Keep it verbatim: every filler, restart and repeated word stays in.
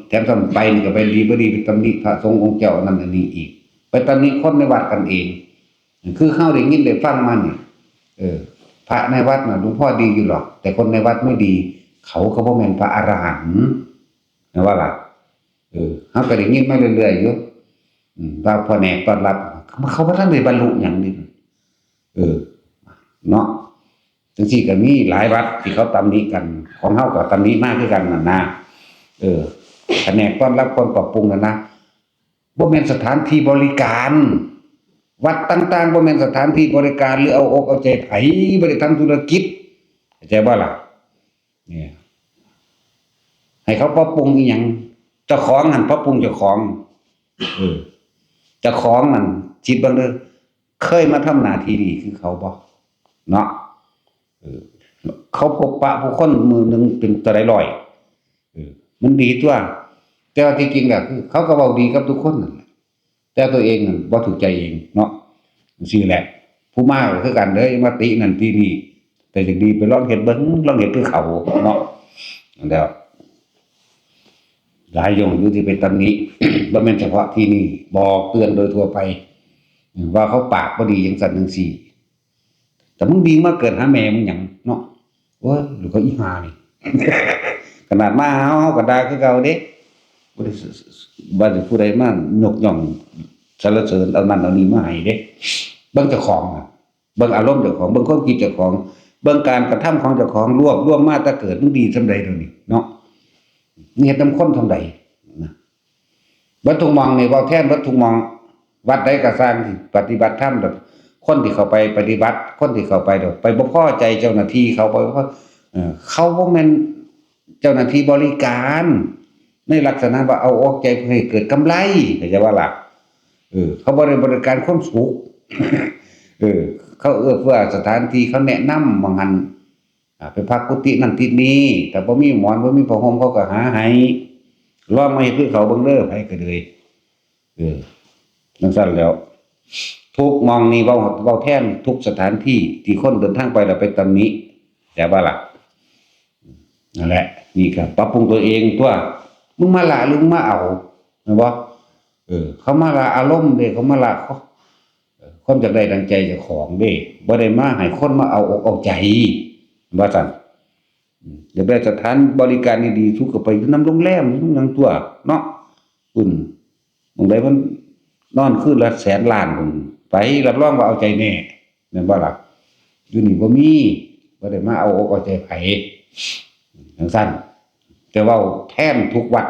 แถมซ้ำไปนี่ก็ไปดีบ่ดี ไปตำหนิพระสงฆ์องค์เจ้าอันนั้นอันนี้อีก ไปตำหนิคนในวัดกันเอง คือเฮาได้ยินได้ฟังมานี่ เออ พระในวัดน่ะหลวงพ่อดีอยู่หรอก แต่คนในวัดไม่ดี เขาก็บ่แม่นพระอรหันต์ แม่นบ่ล่ะ เออ เฮาก็ได้ยินมาเรื่อยๆอยู่ อืม ว่าผนกต้อนรับ เขาบ่ทันได้บรรลุหยังนี่ เออ เนาะ จังซี้ก็มีหลายวัดที่เขาตำหนิกัน ของเฮาก็ตำหนิมาคือกันนั่นนะ เออ ผนกต้อนรับคนปรับปรุงนั่นนะ บ่แม่นสถานที่บริการ วัดต่างๆ บ่แม่นสถานที่บริการ หรือเอาอกเอาใจไผ บ่ได้ทำธุรกิจ เข้าใจบ่ล่ะ เนี่ย ให้เขาปรับปรุงอีหยัง เจ้าของหั่นปรับปรุงเจ้าของ เออ เจ้าของนั่น คิดเบิ่งเด้อ เคยมาทำหน้าที่นี่คือเขาบ่ เนาะ เออ เขาพบปะผู้คนมื้อหนึ่งเป็นเท่าใดร้อย เออ มันดีตัว แต่ว่าที่จริงแล้วคือ เขาก็เว้าดีกับทุกคนนั่นแหละ แต่ตัวเองนั่นบ่ถูกใจเองเนาะ จังซี้แหละ ผู้มาก็คือกันเด้อ มาตินั่นตินี่ แต่จังดีไปลองเฮ็ดเบิ่ง ลองเฮ็ดคือเขาเนาะ นั่นแหละ หลายอย่างอยู่ที่ไปตำหนิ บ่แม่นเฉพาะที่นี่ บอกเตือนโดยทั่วไป ว่าเขาปากบ่ดีจังซั่นจังซี้ แต่มึงบิ่งมาเกิดหาแม่มึงหยังเนาะ โอ้ย หรือเขาอีห่านี่ ขนาดมาเฮา เฮาก็ด่าคือเก่าเด้ บ่ได้ ว่าแต่ผู้ใดมายกย่องสรรเสริญเอานั่นเอานี่มาให้เด้ เบิ่งเจ้าของน่ะ เบิ่งอารมณ์เจ้าของ เบิ่งความคิดเจ้าของ เบิ่งการกระทำของเจ้าของ รวบรวมมาแต่เกิด มึงดีส่ำใดเดี๋ยวนี้เนาะ มึงเฮ็ดนำคนส่ำใดนะ เบิดทุกหม่องนี่ เว้าแทนเบิดทุกหม่อง วัดใดก็ซ่างที่ปฏิบัติธรรม คนที่เข้าไปปฏิบัติ คนที่เข้าไป ไปบ่พอใจเจ้าหน้าที่เขา บ่พอ เอ่อ เขาบ่แม่นเจ้าหน้าที่บริการ ในลักษณะว่าเอาอกใจเพื่อให้เกิดกำไร เข้าใจบ่ล่ะ เออ เขาบ่ได้บริการความสุข เออ เขาเอื้อเฟื้อสถานที่ เขาแนะนำหม่องหั่น อ่า ไปพักกุฏินั่นที่นี่ ถ้าบ่มีหมอน บ่มีผ้าห่ม เขาก็หาให้ ลองมาเฮ็ดคือเขาเบิ่งเด้อ ไผก็เลย เออ จั่งซั้นแหล้ว ทุกหม่องนี่ เว้า เว้าแทนทุกสถานที่ ที่คนเดินทางไปแล้วไปตำหนิ เข้าใจบ่ล่ะ นั่นแหละ นี่ก็ปรับปรุงตัวเองตั๊ว มึงมาละหรือมึงมาเอา แม่นบ่ เออ เขามาละอารมณ์เด้ เขามาละ เอ่อ ความอยากได้ดังใจเจ้าของเด้ บ่ได้มาให้คนมาเอาอกเอาใจ ว่าซั่น อืม อยากได้สถานบริการดีๆ สุก็ไปอยู่นำโรงแรม อยู่นำหยังตั๊วเนาะ อืม หม่องใดมันนอนคืนละแสนล้านพู้น ไปรับรองว่าเอาใจแน่ แม่นบ่ล่ะ อยู่นี่บ่มี บ่ได้มาเอาอกเอาใจไผ จั่งซั้น แต่เว้าแทนทุกวัด